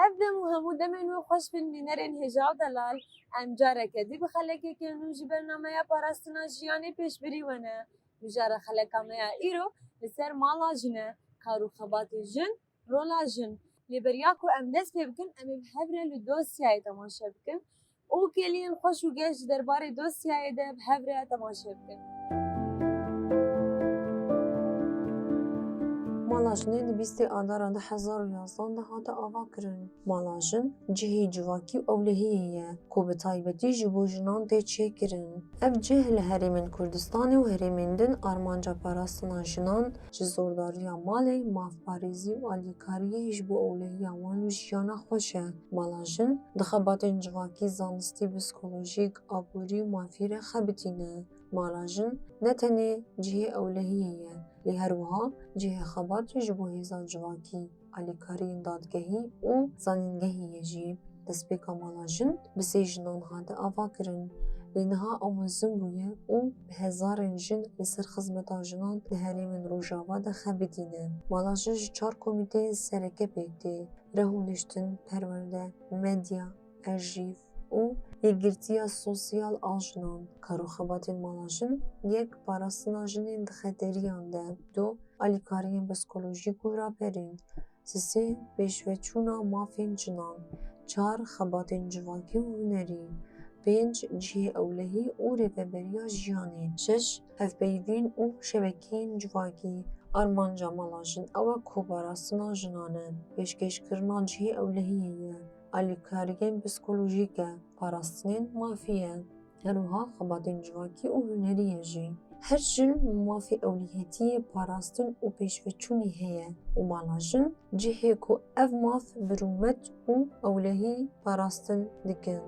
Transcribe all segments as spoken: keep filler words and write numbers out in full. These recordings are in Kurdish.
Ev dem û hemû demên we xweş bin bînerên hêja û delal. Em careke dî bi xelekeke nû ji bernameya parastina jiyanê pêşbirî we ne. Mijara xeleka me ya îro li ser mala jin e, kar û xebatê jin, rola jin. Lê beriya ku em dest pê bikin, em ê bi hev re li dosyayê temaşe bikin û kêliyên xweş û geş ji derbarê dosyayê de bi hev re temaşe bikin. Mala jinê di bîstê Adara du hezar û yazdan de hate avakirin. Mala jin cihê civakî û ewlehiyê ye ku bi taybetî ji bo jinan tê çêkirin. Ev cih li herêmên Kurdistanê û herêmên din armanca parastina jinan ji zordariya malê, mafparêzî û alîkariyê ji bo ewlehiya wan û jiyana xweş e. Mala jin di xebatên civakî, zanistî, psîkolojîk, aborî û mafî re xebitîne. Mala jin ne tenê cihê ewlehiyê ye, lê her wiha cihê xebatê ji bo hêza civakî, alîkariyên dadgehî û zanîngehî ye jî. Destpêka mala jin bi sê jinan hate avakirin, lê niha ew mezin bûye û bi hezarên jin li ser xizmeta jinan di herêmên Rojava de xebitîne. Mala jin ji çar komîteyên sereke pêk tê: rehûniştin, perwerde, medya, erjîv û yekgirtiya sosyal a jinan. Kar û xebatên mala jin: yek, parastina jinên di xeteriyan de; du, alîkariyên psîkolojîk û raperî; sisê, pêşveçûna mafên jinan; çar, xebatên civakî û hunerî; pênc, cihê ewlehî û rêveberiya jiyanê; şeş, hevpeyvîn û şebekeyên civakî. Armanca mala jin ew e ku parastina jinan e, pêşkêşkirina cihê ewlehiyê ye, alîkariyên psîkolojîk e, parastinên mafî ye. Her wiha xebatên civakî û hunerî ye jî. Her jin mafê ewlehiyetiyê, parastin û pêşveçûnê heye û mala jin cihê ku ev maf bi rûmet û ewlehî parastin dikin.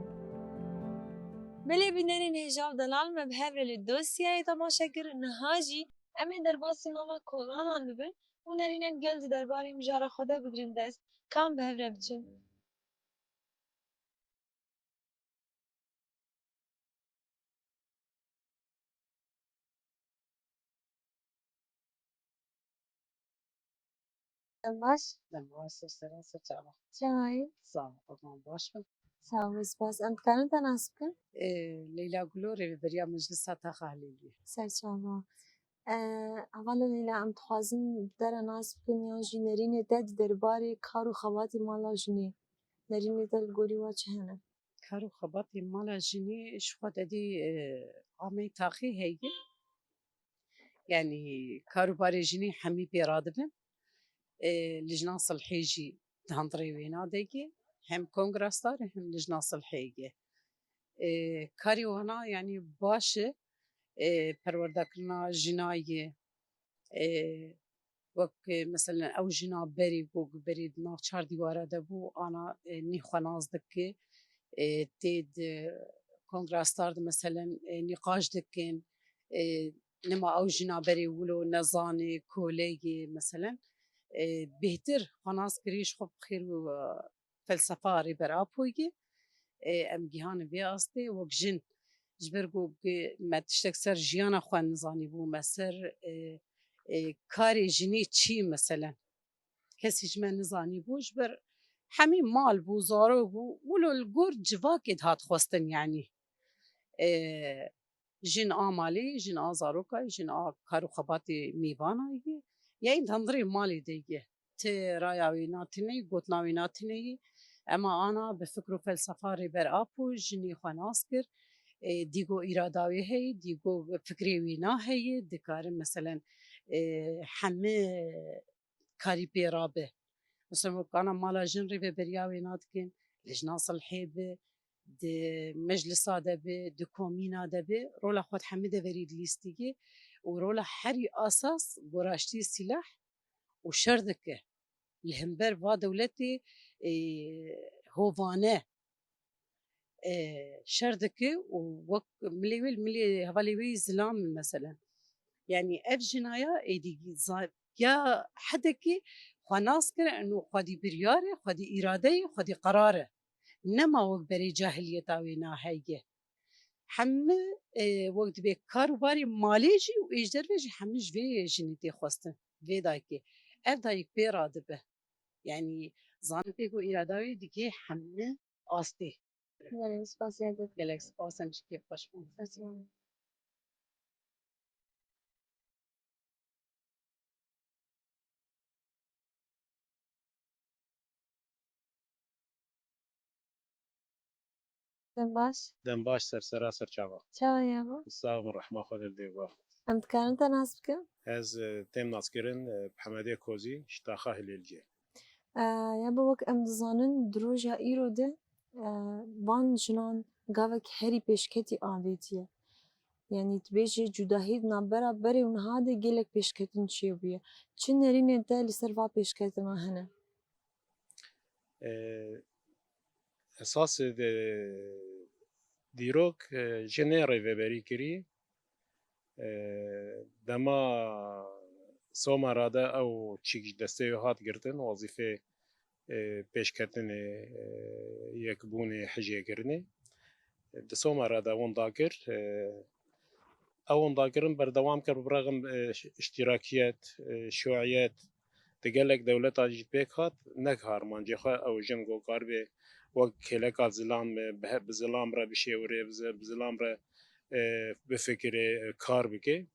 Belê bînerên hêja û delal, me bi hev re li dosyayê temaşe kir. Niha jî em ê derbasî mala Kolanan bibin û nerînên gel di derbarê mijara xwe de bigirin dest. Ka em bi hev re biçin. Dem baş. Dem baş, ser seran, ser çava. Çawa yî? Sağ ol, Allah'ım baş bin. Sağ ol, spas. Em dikarin te nas bikin? Ee, Leyla Gulo, rêveberiya Meclisa Taxa Helêliyê. Ser çava. Ee, hevala Leyla, em dixwazin te re nas bikin yan jî nerînê te di derbarê kar û xebatê mala jinê. Nerînê te li gorî we çi hene? Kar û xebatê mala jinê ji xwe te dî, e, ameyî taxê heye. Yanî kar û barê jinê hemî pê radibin. E, Lijna Silhê jî di hundirê wêna de ye. Hem Kongra Star e, hem Lijna Silhê ye. E, karê wana, yanî, baş e. E, perwerdekirina jina ye. E, wek, e, meselen, ew jina berê ku berê di nav çar dîwara de bû, ana, e, nî xwe nas dike. E, tê di Kongra Star de, meselen, e, nîqaş dikin. E, nema ew jina berê wilo nezanê, kole ye, meselen. E, bêhtir xwe nas kirî, ji xwe bi xêr û, e, felsefa Rêber Apoyê, e, em gihanin vê astê wek jin. Ji ber ku me tiştek ser jiyana xwe nizanîbû, me ser, e, e, karê jinê çi, meselen, kesî ji me nizanîbû, ji ber hemî mal bû, zarok bû, wilo li gor civakê dihat xwestin, yanî. E, Jin a malê, jin a zarokayê, jin a kar û xebatê mêvanayê, yayî di hundirê malê de ye. Ti raya wê na tune yî, gotina wê na tune yî. Ema ana bi fikr û felsefa Rêber Apo jinê xwe nas kir. E, dîgo îrada wê heye, dîgo fikrê wê na heye, dikarin, meselen, e, heme karî pê rabe. Mesela, wek ana mala jin rêveberiya wê nadikin, Lijna Silhê bi, di meclisa de bi, di komîna de bi, rola xwe di hemî deverî dilîstî ye û rola herî asas goraştî sîlah û şer dike. Li hember va dewletê, ê, hovane, e, şer dike û wek milê wê, milê hevalê wê yî zilam in, meselen. Yanî ev jinaya êdî za-, ya hedekî xwe nas kir, eno xwedî biryar e, xwedî îrade ye, xwedî qerar e. Nema wek berê cahiliyeta wê na heye. Hemî, e, wek dibê kar û barê malê jî û ê ji derve jî hemî ji vê jinê tê xwestin, vê dayikê. Ev dayik pê radibe. Yanî zanî pê ku îrada wê digihê hemî astê. Gelek spas ya te. Gelek spas, em jî kêfxweş bûn. Spas. Dem baş. Dem baş, ser sera ser çava. Çawa ya bo? Sax bin, rehma Xwedê li dê we. Em dikarin te nas bikin? Ez, e, têm naskirin, e, Hemedê Kozî, ji taxa Hilêlcê. E, ya bo, wek em dizanin, di roja îro de, e, van jinan gavek herî pêşketî avêtiye. Yanî dibêje cudahî di navbera berê û niha de gelek pêşketin çêbûye. Çi nerînên te li ser va pêşketina hene? E, esasê de dîrok, e, jinê rêveberî kirî. E, dema Somera de ew çîk ji destê wê hat girtin, wezîfê, e, pêşketinê, e, yekbûnê, hijêkirinê. Di Somera de winda kir. E, ew windakirin berdewam kir, bi rexim, e, îştîrakiyet, e, şuiyet, di gelek dewleta jî pêk hat, nek harmancê xwe ew jin ku karibê wek kêleka zilam, e, bi he-, bi zilam re bişêwirê, bi zi-, bi zilam re, e, bifikirê, e, kar bike.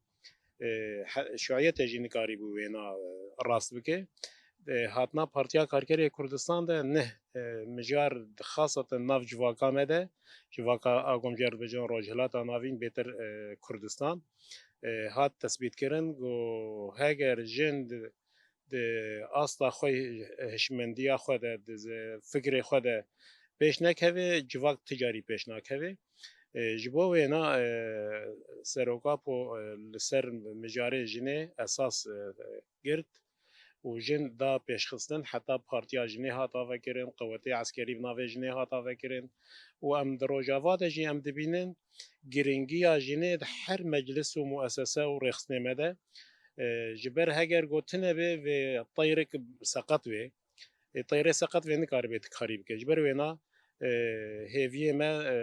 E, he-, şuiyetê jî nikarîbû wêna, e, rast bike. E, hatina Partiya Karkerê Kurdistan de neh, e, mijar, xaseten nav civaka me de, civaka a ku em jê re dibêjin Rojhilata Navîn, bêtir, e, Kurdistan, e, hat tesbîtkirin ku heger jin di, di asta xwe, hişmendiya xwe de, di ze-, fikrê xwe de pêş nekeve, civak ti carî pêş nakeve. E, ji bo wêna, e, Serok Apo, e, li ser mijarê jinê esas, e, girt û jin da pêşxistin, heta partiya jinê hat avekirin, qewetê eskerî bi navê jinê hat avekirin û em di Rojava de jî em dibînin girîngiya jinê di her meclis û muesese û rêxistinê me de. E, ji ber heger ku tune be vê teyrik seqet wê, e, teyrê seqet vê nikaribe ti karî bike. Ji ber wêna, e, hêviyê me, e,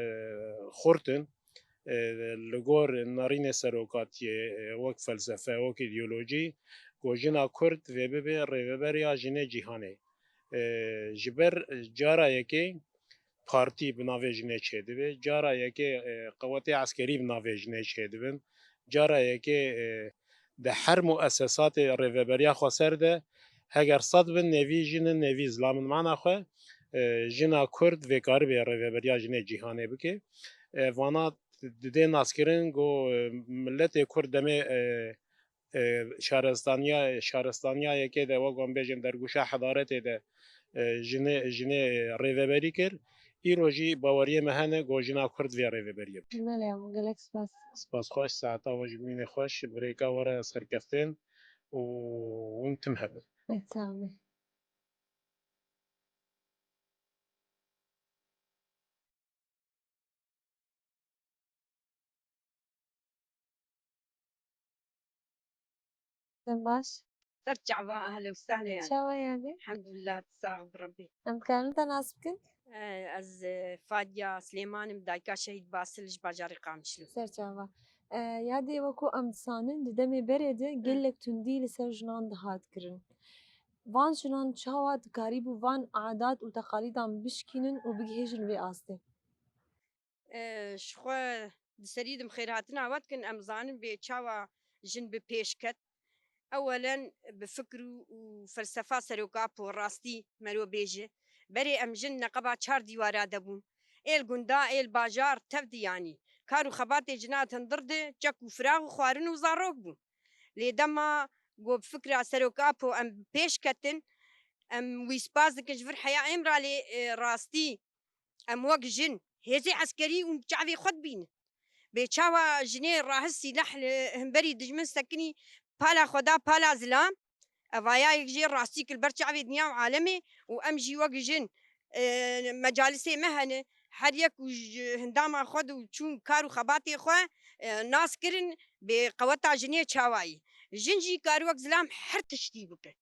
xurt in, e, li gor nerînê serokatiyê, e, wek felsefe, wek îdeolojî, ku jina Kurd vê bibe rêveberiya jinê cîhanê. E, ji ber cara yekê partî bi navê jinê çêdibe, cara yekê, e, qewetê eskerî bi navê jinê çêdibin, cara yekê, e, di her muesesatê rêveberiya xweser de heger sed bin, nêvî jin in, nêvî zilam in. Mana xwe, e, jina Kurd vê karibe rêveberiya jinê cîhanê bike. E, vana didê naskirin ku, e, miletê Kurd demê, e, e, şaristaniya, şaristaniya yekê de, wek em bêjin, dergûşa hedaretê de, e, jinê, jinê rêveberî kir. Îro jî baweriyê me hene ku jina Kurd vê rêveberiyê bike. Belê, gelek spas. Spas xweş, saeta we ji bînê xweş, birêka we re serkeftin û hûn tim hebin. Sağ olun. Sen baş? Ser çava, ehlen û sehlen. Çawa yani? Elhamdulillah, sağ ol Rabbi. Em dikarin te nas bikin? Eh, ez, eh, Fadiya Silêman im, dayika Şehîd Basil ji bajarê Qamişlo. Ser çava. Eh, yadê wekû em dizanin, di demê berê de gelek tundî li ser jinan dihat kirin. Van jinan çawa dikarîbû van adat û teqalîdan bişkînin û bigihêjin vê astê? E, ji xwe di serî dim xêrhatina we dikin, em zanin bê çawa jin bi pêş ket. Ewelen bi fikr û, û felsefa Serok Apo rastî mero bêje. Berê em jin neqeba çar dîwara de bûn. Ê li gunda, ê li bajar tev diyanî. Kar û xebatê jina di hundir de çek û firax û xwarin û zarok bûn. Lê dema ku bi fikra Serok Apo em bi pêş ketin, em wî spas dikin ji vir heya Îmralê, e, rastî em wek jin hêzê eskerî û çavê xwe dibînin. Bê çawa jinê rahist sîleh li hemberî dijmin sekinî, pala xwe da pala zilam, evaya yek jê rastî kir ber çavê dinya û alemê û em jî wek jin, e, mecalisê me hene, her yek û ji hindama xwe de û çûn kar û xebatê xwe, e, nas kirin bê qeweta jinê çawayî. Jin jî kar wek zilam her tiştî bikin.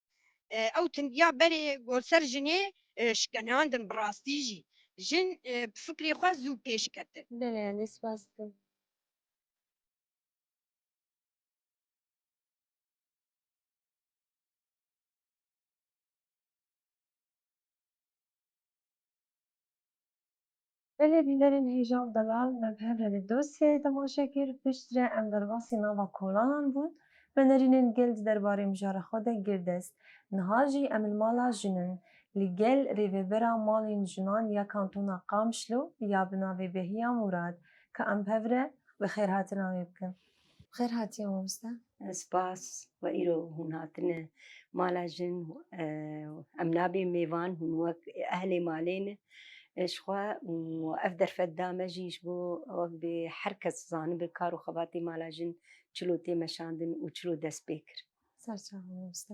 E, ew tundiya berê ku ser jinê, e, şikenandin bi rastî jî. Jin, e, bi fikrê xwe zû pêş ketin. Belê, ez spas dikim. Belê bînerên hêja û delal, me bi hev re li dosyayê temaşe kir, piştre em derbasî nava kolanan bûn. Me nerînên gel di derbarê mijara xwe de girdest. Niha jî em li mala jin in. Li gel rêvebera malên jinan ya kantona Qamişlo ya bi navê Behiya Murad, ka em bi hev re bi xêrhatina wê bikin. Bi xêr hatiye mamoste. Spas we îro hûn hatine mala jin. E, em nabên mêvan, hûn wek ehlê malê ne. E, ji xwe û ev derfet da me jî ji bo wek bê her kes zanibe kar û xebatê mala jin çilo tê meşandin û çilo dest pê kir. Ser çava mamoste.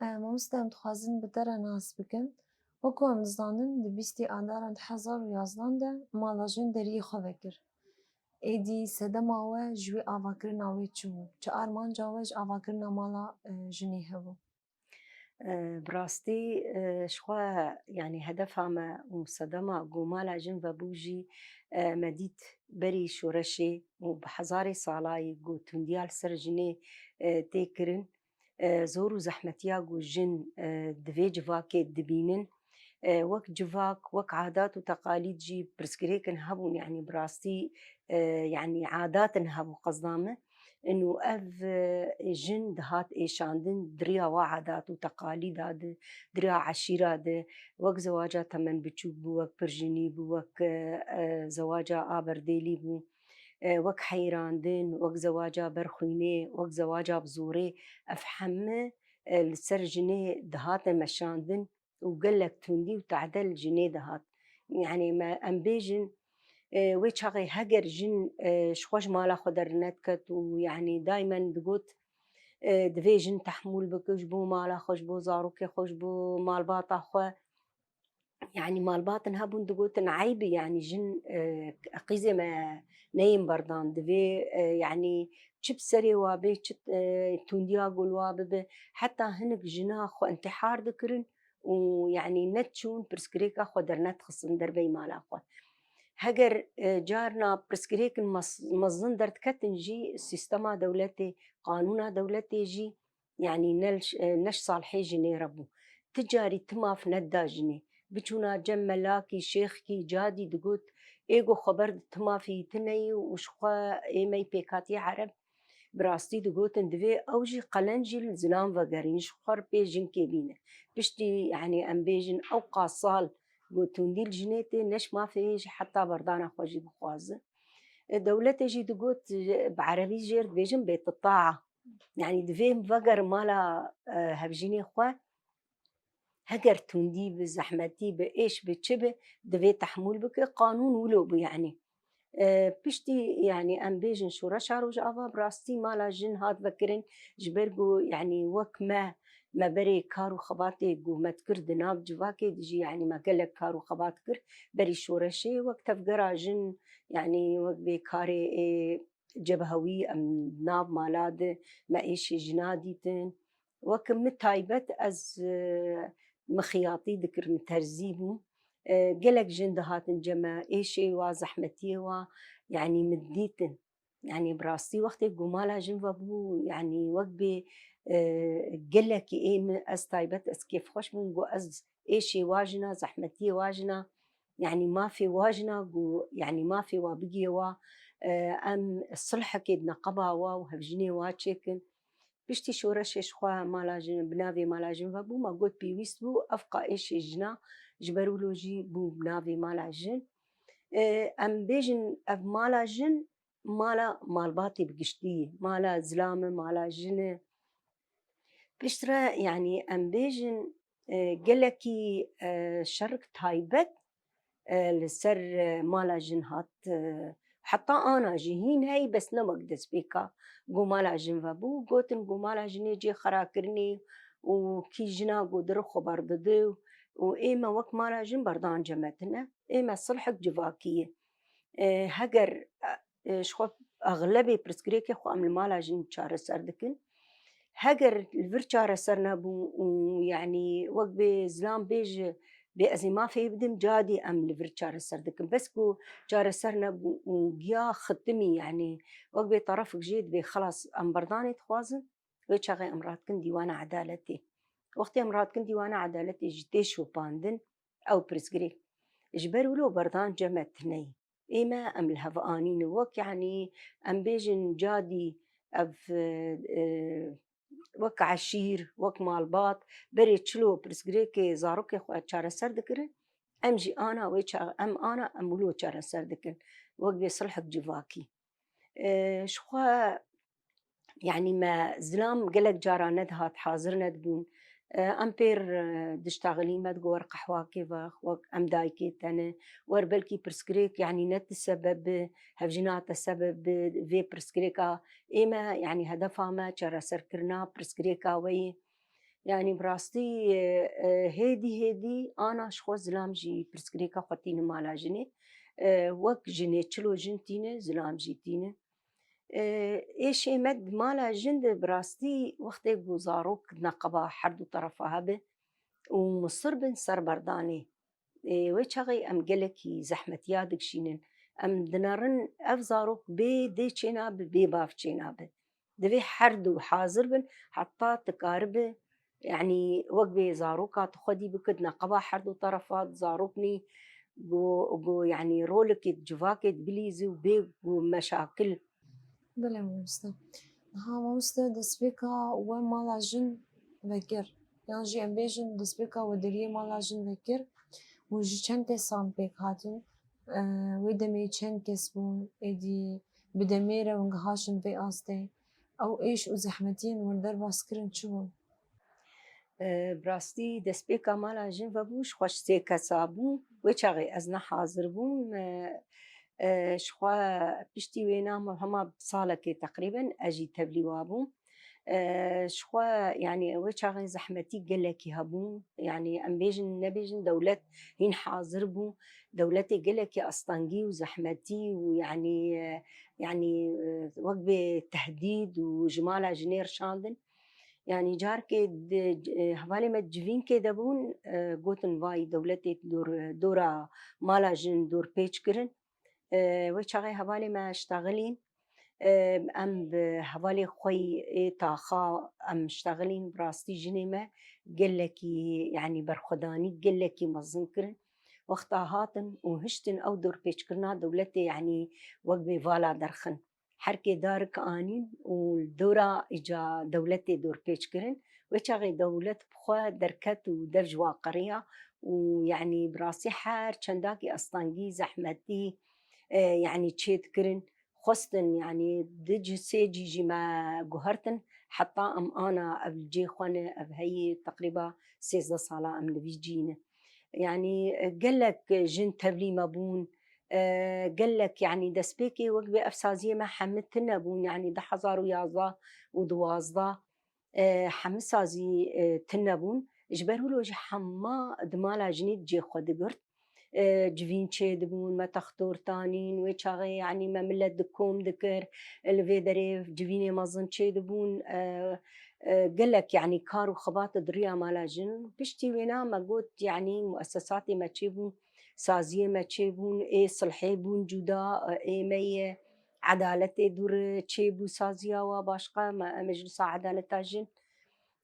E, mamoste, em dixwazin bi te re nas bikin. Wek ku em dizanin, di bîstê Adara du hezar û yazdan de mala jin deriyê xwe vekir. Êdî sedema we ji wê avakirina wê çi bû? Çi armanca we ji avakirina mala, e, jinê hebû? E, bi rastî, e, ji xwe, yanî hedefa me û sedema ku mala jin vebû jî, e, me dît berî şoreşê û bi hezarê salayî ku tundiya li ser jinê, e, tê kirin, e, zor û zehmetiya ku jin, e, di vê civakê dibînin, e, wek civak, wek adat û teqalîd jî pirsgirêkin hebûn, yanî bi rastî, e, yanî adatin hebû qezda me. Û ev, e, jin dihat êşandin di riya wa adat û teqalîda de, di riya eşîra de, wek zewaca temen biçûk bû, wek pirjinî bû, wek, e, e, zewaca aberdêlî bû, e, wek heyrandin, wek zewaca berxwînê, wek zewaca bi zorê, ev heme, e, li ser jinê dihate meşandin û gelek tundî û tehde li jinê dihat. Yanî me, em bêjin, e, wê çaxê heger jin, e, ji xwe ji mala xwe dernediket û yanî daymen digot, e, divê jin tehmûl bike ji bo mala xwe, ji bo zarokê xwe, ji bo malbata xwe. Yanî malbatin hebûn digotin eyb e, yanî jin, e, qîzê me neyên berdan, divê, e, yanî çi bi serê wa bê, çi, e, tundiya ku li wa bibe. Heta hinek jina xwe întîhar dikirin û yanî nediçûn pirsgirêka xwe dernedixistin derbey mala xwe. Heger, e, carna pirsgirêkin mez-, mezin derdiketin jî sîstema dewletê, qanûna dewletê jî, yanî ne li ş-, e, ne ji salihê jinê re bû. Ti carî ti maf nedida jinê. Biçûna cem melakî, şêxkî, cadî digot, ê ku xweber di ti mafî tune ye û ji xwe ê me yî pêk hatiye ereb, bi rastî digotin, divê ew jî qelenc jî li zilam vegerîn, ji xwe re pê jinkê bîne. Piştî, yanî em bêjin, ew qas sal ku tundî li jinê tê, ne ji mafê ji heta berdana xwe jî bixwaze. E, dewletê jî digot, e, bi erebî jê re dibêjin bêtitaa. Yanî divê veger mala, e, hevjînê xwe, heger tundî bi, zehmetî bi, êş bi, çi bi, divê tehmûl bike, qanûn wilo bû yanî. E, piştî, yanî em bêjin şoreşa Rojava bi rastî mala jin hat vekirin, ji ber ku, yanî wek me, me berê kar û xebatê ku me dikir di nav civakê de jî, yanî me gelek kar û xebat kir, berî şoreşê wek tevgera jin, yanî wek bê karê ê cebhewî em nav mala de me êşê jina dîtin. Wek min taybet ez, e, mixiyatî dikir, min terzî bûm. E, gelek jin dihatin cem me, êşê wa, zehmetiyê wa, yanî min dîtin. Yanî bi rastî wextê ku mala jin vebû, yanî wek bê, e, gelekî ê min, ez taybet, ez kêfxweş bûm ku ez êşê wa jina, zehmetiyê wa jina, yanî mafê wa jina ku, yanî mafê wa bigihê wa, e, em sulhekê di neqeba wa û hevjinê wa çêkin. Piştî şoreşê ji xwe mala jin, bi navê mala jin vebû, me got pêwîst bû, ev qa êşê jina ji ber wilo jî bû bi navê mala jin. E, em bêjin ev mala jin, mala malbatê bi giştî ye, mala zilam e, mala jin e. Piştre, yanî em bêjin, e, gelekî, e, şerik taybet, e, li ser, e, mala jin hat, e, heta ana jî hîn heyî, bes ne wek destpêka ku mala jin vebû, gotin ku mala jinê cê xerakirinê û kî jina ku diri xwe berdide û ê me wek mala jin berdan cem me tine, ê me silhek civakî ye. E, heger, e, ji xwe exlebê pirsgirêkê xwe em li mala jin çareser dikin. Heger li vir çareser nebû û, yanî, wek bê zilam bêje, bê ez ê mafê bidim, cadî em li vir çareser dikin. Bes ku çareser nebû û giya xitimî, yanî, wek bê terefik jê dibê, xelas, em berdanê dixwazin, wê çaxê em radikin dîwana edaletê. Wextê em radikin dîwana edaletê jî tê şopandin ew pirsgirêk. Ji ber wilo berdan cem me tune ye. Ê me em li hev anîne. Wek, yanî, em bêjin cadî ev, e, wek eşîr, wek malbat, berê çilo pirsgirêkê zarokê xwe çareser dikirin, em jî ana wê ça-, em ana em wilo çareser dikin. Wek bê silhek civakî. E, ji xwe, yanî me zilam gelek cara nedihat, hazir nedibûn. E, em pêr, e, diştaxilî me digot wer qehwakê vex, wek em dayikê te ne, wer belkî pirsgirêk, yanî ne ti sebeb bi, hevjina te sebeb bi vê pirsgirêka. Ê me, yanî hedefa me çareserkirina pirsgirêka we ye. Yanî bi rastî, e, e, hêdî hêdî ana ji xwe zilam jî pirsgirêka xwe tîne mala jinê. E, wek jinê çilo jin tîne, zilam jî tîne. E, êşê me di mala jin de bi rastî wextê ku zarok neqeba her du terefa hebe û misir bin ser berdanê. Ê, wê çaxê em gelekî zehmetiya dikişînin. Em dinerin ev zarok bê dê çênabe, bê bav çênabe. Divê her du hazir bin, heta tu karibe, yanî wek bê zaroka tu xwedî bikit, neqeba her du terefa zarok nî, go, go, yanî rolekê civakê bilîzî û bê go meşakil. Belê mamoste. Niha mamoste destpêka we mala jin vekir. Yan jî em bêjin destpêka we deriyê mala jin vekir. Hûn ji çend kesan pêk hatin? E, wê demê çend kes bûn? Êdî bi demê re hûn gihaşin vê astê? Ew êş û zehmetiyên we derbas kirin çi bûn? E, bi rastî destpêka mala jin vebû, ji xwe ji sê kesa bû. Wê çaxê ez ne hazir bûm. E, e, ji xwe piştî wêna me hema salekê teqrîben ez jî tevlî wa bûm. E, ji xwe, yanî wê çaxê zehmetî gelekî hebû. Yanî em bêjin, nebêjin dewlet hîn hazir bû. Dewletê gelekî astengî û zehmetî û yanî, e, yanî, e, wek bê tehdîd û ji mala jinê rişandin. Yanî carkê di, e, hevalê me civînkê de bûn, e, gotin vay dewletê dor, dora mala jin dorpêç kirin. E, wê çaxê hevalê me ştexilîn. E, em bi hevalê xwe yî ê taxa em ştexilîn, bi rastî jinê me gelekî, yanî berxwedanî gelekî mezin kirin. Wexta hatin û hiştin ew dorpêçkirina dewletê, yanî wek bê vala derxin. Her kê darik anîn û li dora îca dewletê dorpêç kirin. Wê çaxê dewlet bi xwe derket û dev ji wa qeriya û, yanî bi rastî her çendakî astengî, zehmetî, e, yanî çê dikirin. Xwestin, yanî di cih sê cî jî me guhertin, heta em ana ev li cê xwe ne, ev heyî teqrîba sêzdeh sala em li vî cî ne. Yanî, e, gelek jin tevlî me bûn, e, gelek, yanî destpêkê wek bê ev saziyê me hemî tune bûn, yanî du hezar û yazdeh û duwazdeh, e, hemî sazî, e, tune bûn. Ji ber wilo jî hema di mala jinê cê xwe digirt. E, civîn çêdibûn, me textor tanîn, wê çaxê, yanî me milet dikom dikir, li vê derê civînê mezin çêdibûn, e, e, gelek, yanî kar û xebat di riya mala jin. Piştî wêna me got, yanî muessesatê me çêbûn, saziyê me çêbûn, ê silhê bûn cuda, e, ê me yê edaletê dûr çêbû saziya wa başqa, me, meclisa edaleta jin.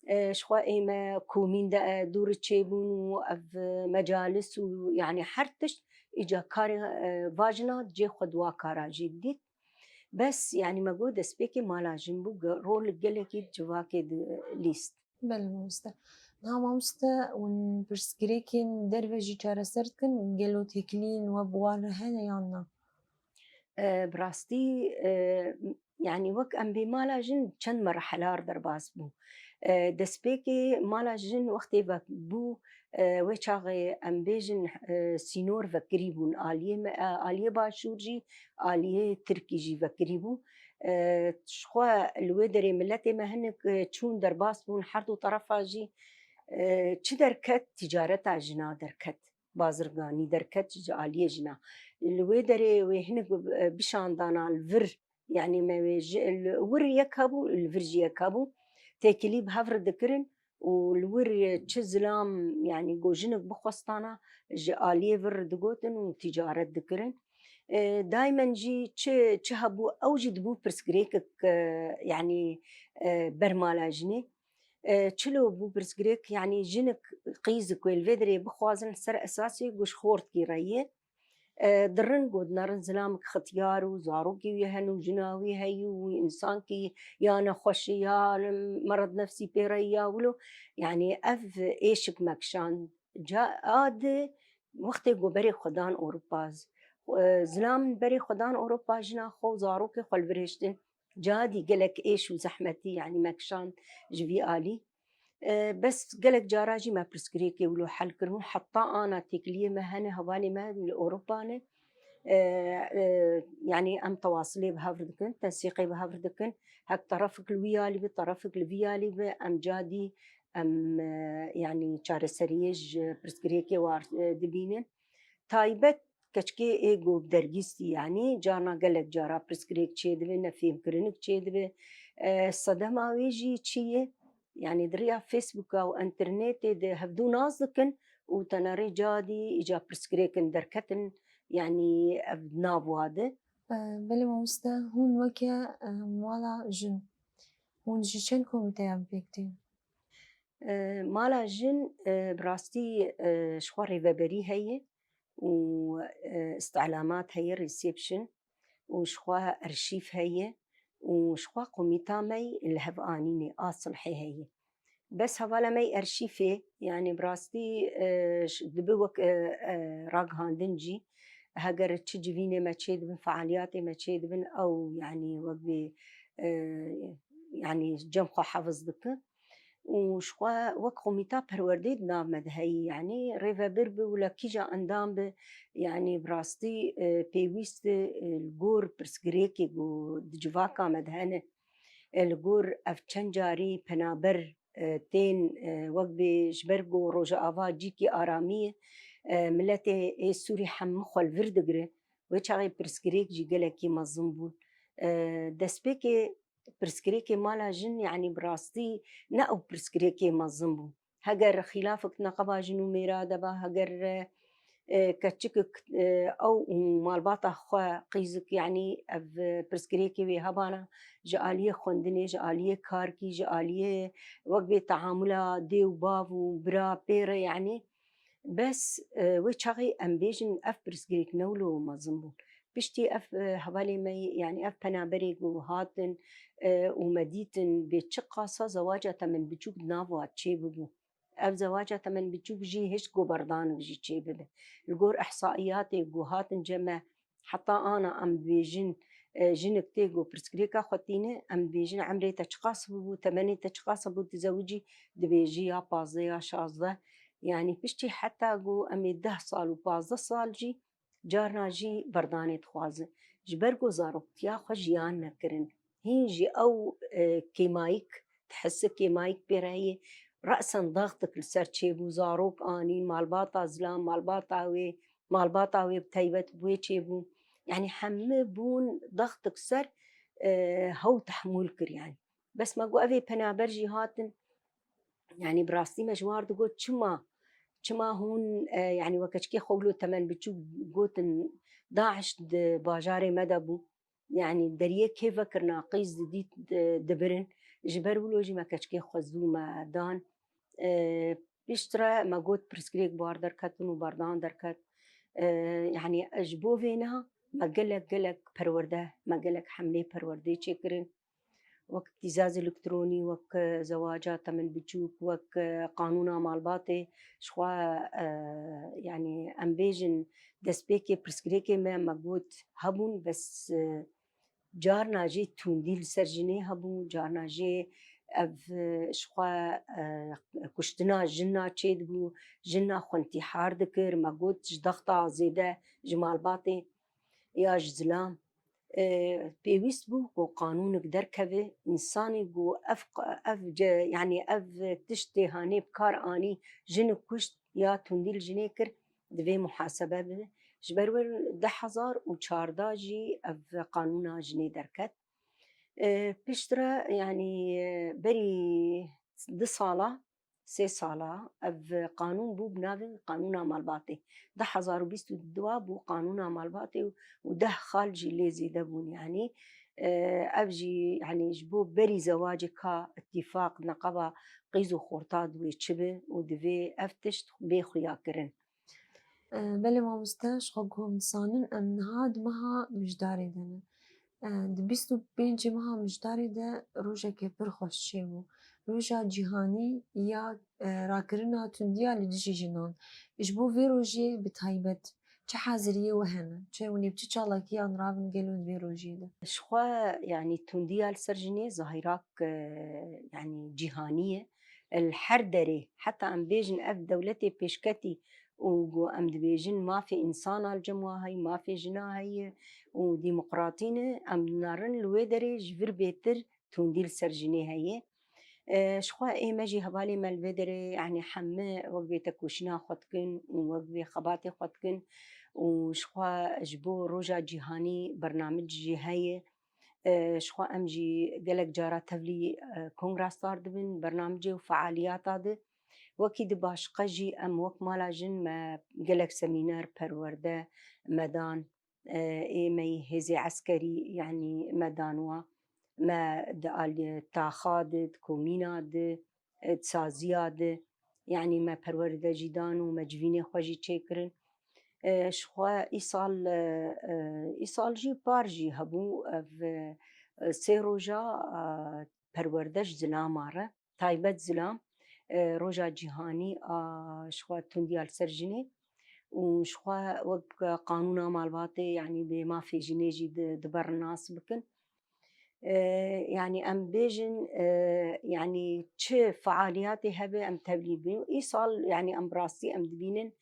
E, ji xwe ê me komîn de, e, dûr çêbûn û ev, e, mecalis û, yanî her tişt îca karê, e, vajina cê xwe di wa kara jî dît. Bes, yanî me got destpêkê mala jin bû, ge-, rol gelekî civakê di lîst. Belê mamoste. Niha mamoste, hûn pirsgirêkên derve jî çareser dikin, gelo têkiliyên we bi wan re hene yan na? E, bi rastî, e, yanî wek em bê mala jin çend merhelar derbas bû. E, destpêkê mala jin wextê vebû, e, wê çaxê em bêjin, e, sînor vekirî bûn. Aliyê me, e, aliyê başûr jî, aliyê tirkî jî vekirî bû. E, ji xwe li wê derê miletê me hinek, e, çûn derbas bûn, her du terefa jî, e, çi derket, tîcareta jina derket. Bazirganî derket ji aliyê jina. Li wê derê wê hinek, e, bişandana li vir, yanî me wê ji, li wir yek hebû, li vir jî yek hebû. Têkilî bi hev re dikirin û li wir çi zilam, yanî go jinik bixwestana, ji aliyê vir re digotin û tîcaret dikirin. E, daymen jî çi, çi hebû, ew jî dibû pirsgirêkek, e, yanî, e, ber mala jinê. E, çilo bû pirsgirêk, yanî jinik qîzik wê li vê derê bixwazin ser esasê ku ji xortkî re ye. E, dirin ku dinerin zilamik xitiyar û zarokê wî hene û jina wî heyî û însankî ya nexweşî ya merad nefsî pê re ya wilo, yanî ev êşik mekşand. Ca a di wextê ku berê xwe dan Ewropa, e, zilam berê xwe dan Ewropa, jina xwe û zarokê xwe li vir hiştin. Ca dî gelek êş û zehmetî, yanî mekşand ji vî alî. E, bes gelek cara jî me pirsgirêkê wilo hel kirin û heta ana têkiliyê me hene, hevalê me li Ewropa ne. E, e, yanî em tewasilê bi hev re dikin, tensîqê bi hev re dikin. Hek terefik li wî alî bi, terefik li vî alî bi, em ca dî em, e, yanî çareseriyê ji pirsgirêkê war, e, dibînin. Taybet keçikê ê ku bi dergîstî, yanî carna gelek cara pirsgirêk çêdibe, nefêmkirinik çêdibe. E, sedema wê jî çi ye? Yanî di riya Facebooka û înternetê de hevdû nas dikin û tenerê ca dî îca pirsgirêkin derketin, yanî ev nav wa de. E, belê mamoste, hûn weke, e, mala jin, hûn ji çend komîteyan pêk tê? E, mala jin, e, bi rastî, e, ji xwe rêveberî heye û, e, îstîlamat heye, reception û ji xwe erşîv heye û ji xwe komîta me yî li hev anînê a silhê heye. Bes hevala me yî erşîfê, yanî bi rastî, e, ş-, dibe wek, e, e, ragihandin jî, heger çi civînê me çêdibin, fealiyatê me çêdibin, ew, yanî wek bê, e, yanî cem xwe hefiz dikin. Û ji xwe wek komîta perwerdê di nav me de heyî, yanî rêvebir bi wila kîja endam bi, yanî bi rastî, e, pêwîst e, li gor pirsgirêkê ku di civaka me de hene, e, li gor ev çend carî penaber, e, tên, e, wek bê ji ber ku Rojava cîkî aramî ye, e, miletê ê Sûrî hemû xwe li vir digire. Wê çaxê pirsgirêk jî gelekî mezin bûn. E, destpêkê pirsgirêkê mala jin, yanî bi rastî ne ew pirsgirêkê mezin bû. Heger xîlafek neqeba jin û mêra de ba, heger, e, keçikek, e, ew û malbata xwe qîzik, yanî ev pirsgirêkê wê hebana ji aliyê xwendinê, ji aliyê karkî, ji aliyê wek bê teamula dê û bav û bira pê re, yanî bes, e, wê çaxê em bêjin ev pirsgirêk ne wilo mezin bûn. Piştî ev, e, hevalê me, yanî ev penaberê ku hatin, e, û me dîtin bê çi qasa zewaca temenbiçûk di nav wa çêbibû. Ev zewaca temenbiçûk jî hişt ku berdanek jî çêbibe. Li gor ihsaiyatê ku hatin cem me, heta ana em dibêjin, e, jinik tê ku pirsgirêka xwe tîne, em dibêjin emrê te çiqas bûbû, temenê te çiqas bû, tu zewicî, dibêjî ya pazdeh ya şazdeh. Yanî piştî heta ku em ê deh sal û pazdeh sal jî carna jî berdanê dixwazin. Ji ber ku zaroktiya xwe jiyan nekirin. Hîn jî ew, e, kêmayîk, dihisi kêmayîk pê re heye. Resen daxtik li ser çêbû, zarok anîn, malbata zilam, malbata wê, malbata wê bi taybet bi wê çêbû. Yanî hemû bûn daxtik ser, e, hew tehmûl kir yanî. Bes me got, ev ê penaber jî hatin, yanî bi rastî me ji war digot, çima, çima hûn, e, yanî we keçikê xwe wilo temenbiçûk gotin, DAIŞ di bajarê me de bû. Yanî deriyê kê vekirina qîz didît, e, dibirin. Ji ber wilo jî me keçikê xwe zû me dan. E, piştre me got pirsgirêk bi war derketin û berdan derket. E, yanî ji bo vê niha me gelek, gelek perwerde, me gelek hemlê perwerdê çêkirin. Wek îtîzaz elektronî, wek, e, zewaca temenbiçûk, wek, e, qanûna malbatê, ji xwe, e, yanî em bêjin destpêkê pirsgirêkê me, me got hebûn, bes, e, carna jê tundî li ser jinê hebû, carna jê ev, e, ji xwe, e, kuştina jina çêdibû, jina xwe întîhar dikir, me got ji dexta zêde ji malbatê ya ji zilam. E, pêwîst bû ku qanûnek derkeve, însanê ku ev q-, ev ce-, yanî ev tiştê hanê bi kar anî, jinik kuşt ya tundî li jinê kir, divê muhasebe bibe. Ji ber wir du hezar û çardeh jî ev qanûna jinê derket. E, piştre, yanî, e, berî du sala, sê sala ev qanûn bû bi navê Qanûna Malbatê. Du hezar û bîst û du bû Qanûna Malbatê û deh xal jî lê zêde bûn. Yanî, E, ev jî, yanî ji bo berî zewacê ka îtîfaq, neqeba qîz û xorta di wê çi be û divê ev tişt bê xuyakirin. E, belê mamoste, ji xwe ku hûn dizanin, em niha di meha Mijdarê de ne. E, di bîst û pêncê meha Mijdarê de rojeke pir xweş çêbû. Roja Cîhanî ya, e, rakirina tundiya li dijî jinan. Ji bo vê rojê bi taybet çi haziriyê we hene? Çi hûn ê bi çi çalakiyan rabin gelo di vê rojê de? Ji xwe, yanî tundiya li ser jinê zahirak, e, yanî cîhanî ye. Li her derê, heta em bêjin ev dewletê pêşketî û ku em dibêjin mafê însana li cem wa heye, mafê jina heye û demokratî ne, em dinarin li wê derê ji vir bêtir tundî li ser jinê heye. E, ji xwe ê me jî hevalê me li vê derê, yanî heme wek vê tekoşîna xwe dikin û wek vê xebatê xwe dikin û ji xwe ji bo roja cîhanî bernamij jî heye. E, ji xwe em jî gelek cara tevlî, e, kongra star dibin, bernamicê û fealiyata di. Wekî di başqe jî em wek mala jin me gelek semîner, perwerde me dan, e, ê me yî hêzê eskerî, yanî me dan wa. Me di alî taxa di, di komîna di, e, di saziya di, yanî me perwerde jî dan û me civînê xwe jî çêkirin. E, ji xwe îsal, e, e, îsal jî par jî hebû, ev, e, sê roja, e, perwerde ji zilama re, taybet zilam, e, roja cîhanî a ji xwe tundiya li ser jinê û ji xwe wek qanûna malbatê, yanî bê mafê jinê jî di, dibe nas bikin. E, yanî em bêjin, e, yanî çi fealiyatê hebe em tevlî bûn. Îsal, yanî em bi rastî em dibînin,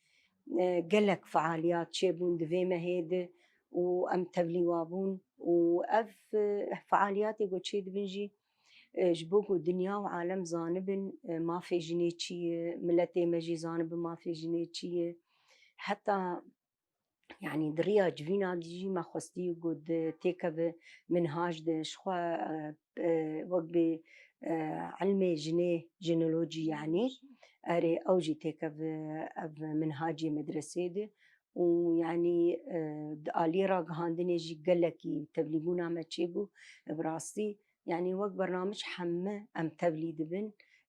e, gelek fealiyat çêbûn di vê mehê de û em tevlî wa bûn û ev, e, fealiyatê ku çêdibin jî, e, ji bo ku dinya û alem zanibin, e, mafê jinê çi ye, miletê me jî zanibin mafê jinê çi ye. Heta, yanî di riya civîna jî me xwestî ku di têkeve minhaj de ji xwe, e, e, wek bê, e, ilmê jinê, jinolojî, yanî erê ew jî têkeve ev minhacê medresê de û yanî, e, di aliyê ragihandinê jî gelekî tevlîbûna me çêbû. Bi rastî, yanî wek bernamij heme em tevlî dibin,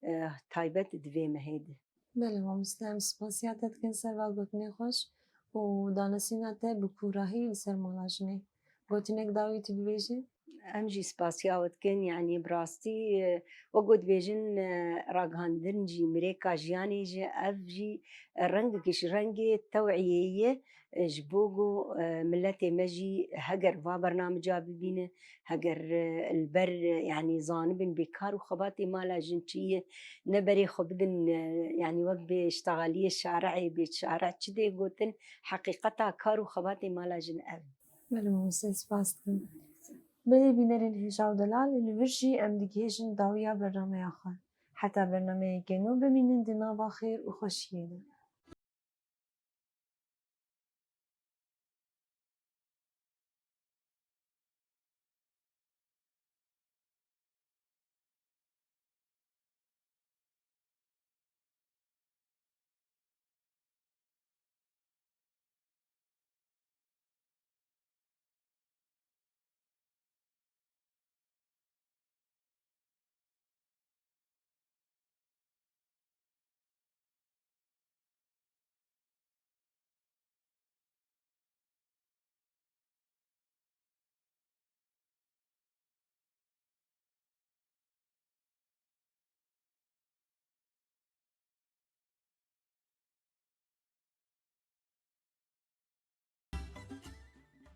e, taybet di vê mehê de. Belê mamoste, em spasiya te dikin ser va gotinê xweş û danesîna te bi kûrahî li ser mala jinê. Gotinek dawî tu bibêjî? Em jî spasiya we dikin, yanî bi rastî, e, wek ku dibêjin, e, ragihandin jî mirêka jiyanê jî, ev jî rengekî ji rengê tewiyê ye, e, ji bo ku, e, miletê me jî heger va bernamica bibîne, heger, e, li ber, e, yanî zanibin bê kar û xebatê mala jin çi ye, ne berê xwe bidin, e, yanî wek bê ştexaliyê şari'ê, bê şari' çi dê gotin, heqîqeta kar û xebatê mala jin ev. Belê mamoste, spas dikim. Belê bînerên hêja û delal, li vir jî em digihêjin dawiya bernameya xwe. Heta bernameyeke nû bimînin di nava xêr û xweşiyê de.